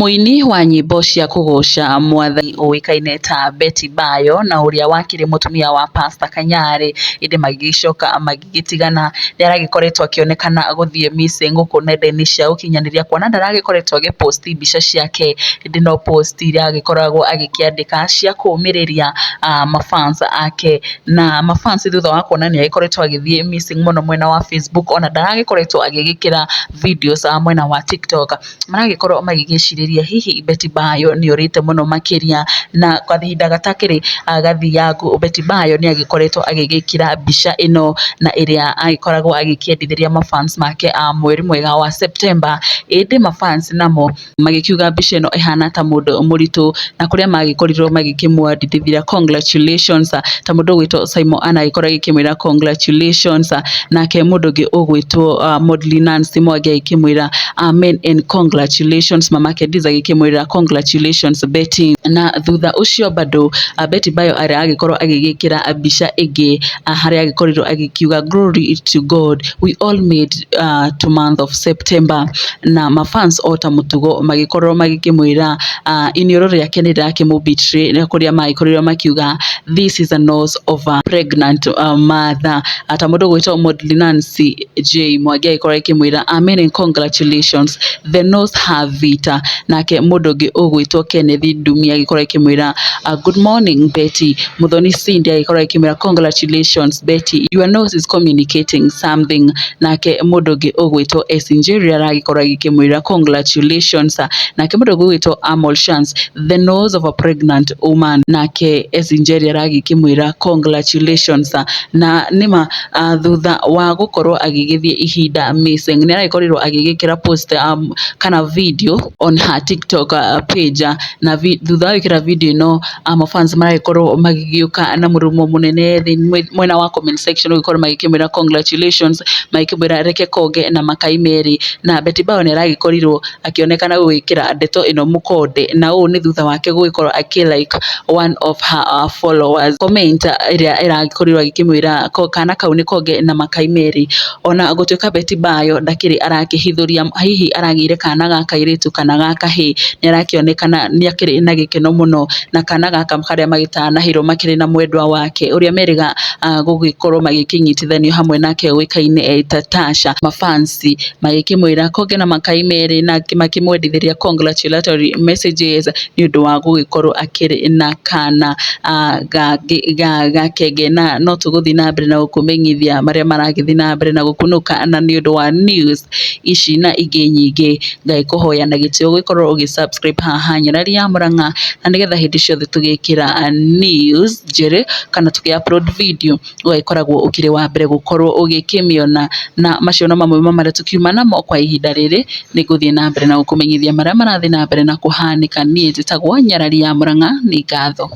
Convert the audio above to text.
Mũini wa nyĩmbo cia kũgoca mwathani ũĩkaine ta Betty Bayo na ũrĩa wakĩrĩ mũtumia wa Pastor Kanyari ĩndĩ magĩgĩcoka magĩgĩtigana. Nĩ aragĩkoretwo akĩonekana gũthiĩ missing gũkũ nenda-inĩ cia ũkinyanĩria kuona ndaragĩkoretwo agĩ post mbica ciake, ĩndĩ no post iria agĩkoragwo agĩkĩandĩka cia kũũmĩrĩria ma fans ake. Na ma fans thutha wa kuona nĩ agĩkoretwo agĩthiĩ missing mũno mwena wa Facebook, ona ndaragĩkoretwo agĩgĩkĩra videos mwena wa TikTok, maragĩkorwo magĩgĩcirĩria hihi Betty Bayo nĩ orĩte mũno makĩria. Na kahinda gatakĩrĩ gathiangu, Betty Bayo nĩ agĩkoretwo agĩgĩkĩra mbica ĩno na ĩrĩa agĩkoragwo agĩkĩendithĩria ma fans make mweri mwega wa September, ĩndĩ ma fans namo magĩkiuga mbica ĩno ĩhana ta mũndũ mũritũ, na kũrĩa magĩkorirwo magĩkĩmwandĩkithia congratulations, ta mũndũ ũgwĩtwo Simon Anna agĩkorwo agĩkĩmwĩra congratulations, nake mũndũ ũngĩ ũgwĩtwo Modly Nancy Mwangi agĩkĩmwĩra amen and congratulations, mamake Diz agĩkĩmwĩra congratulations Betty. Na thutha ũcio bado Betty Bayo agĩkorwo agĩgĩkĩra mbica ĩngĩ harĩa agĩkorirwo agĩkiuga glory to God, we all made to month of September. Na ma fans o ta mũtugo magĩkorwo magĩkĩmwĩra iniũrũ rĩake nĩ rĩrakĩmũ betray, kũrĩa magĩkorirwo makiuga this is a nose of a pregnant mother. Ta mũndũ ũgwĩtwo Modly Nancy J Mwangi agĩkorwo agĩkĩmwĩra amen and congratulations, the nose have it. Nake mũndũ ũngĩ ũgwĩtwo Kenneth Ndumi agĩkorwo akĩmwĩra good morning Betty. Muthoni Cindy agĩkorwo akĩmwĩra congratulations Betty, your nose is communicating something. Nake mũndũ ũngĩ ũgwĩtwo S Njeri aragĩkorwo agĩkĩmwĩra congratulations. Nake mũndũ ũngĩ ũgwĩtwo Amol Chance, the nose of a pregnant woman. Nake S Njeri aragĩkĩmwĩra congratulations. Na nĩma thutha wa gũkorwo agĩgĩthiĩ ihinda missing, nĩ aragĩkorirwo agĩgĩkĩra post kana video on her TikTok page, na thutha wa gwĩkĩra video ĩno, mafans maragĩkorwo magĩgĩũka na mũrurumo mũnene thĩ mwena wa comment section, gũgĩkorwo magĩkĩmwĩra congratulations, magĩkĩmwĩra reke konge na makai merĩ. Na Betty Bayo nĩ aragĩkorirwo akĩonekana gwĩkĩra ndeto ĩno mũkonde, na ũũ nĩ thutha wake gũgĩkorwo akĩ like one of her followers comment ĩrĩa ĩragĩkorirwo agĩkĩmwĩra kana kau nĩ konge na makai merĩ. Ona gũtuĩka Betty Bayo ndakĩrĩ arakĩhithũria hihi aragĩire kana ga kairĩtu kana ga kahĩĩ, nĩ arakĩonekana nĩ akĩrĩ na gĩkeno mũno na kana gaka karĩa magĩtanahĩrwo makĩrĩ na mwendwa wake ũrĩa merĩga gũgĩkorwo magĩkĩnyitithanio hamwe nake ũĩkaine ta Tasha. Mafans magĩkĩmwĩra konge na makai merĩ na makĩmwendithĩria congratulatory messages nĩ ũndũ wa gũgĩkorwo akĩrĩ na kana ga kenge. Na no tũgũthiĩ na mbere na gũkũmenyithia marĩa maragĩthiĩ na mbere na gũkunũka, na nĩ ũndũ wa news ici na ingĩ nyingĩ, ngagĩkũhoya na gĩtĩo gũgĩkorwo ũgĩ subscribe haha Nyarari ya Mũrang'a, na nĩgetha hĩndĩ ciothe tũgĩkĩra news njerũ kana tũkĩ upload video ũgagĩkoragwo ũkĩrĩ wa mbere gũkorwo ũgĩkĩmĩona. Na macio no mamwe ma marĩa tũkiuma namo kwa ihinda rĩrĩ. Nĩ ngũthiĩ na mbere na gũkũmenyithia marĩa marathiĩ na mbere na kũhanĩka. Niĩ njĩtagwo Nyarari ya Mũrang'a, nĩ ngatho.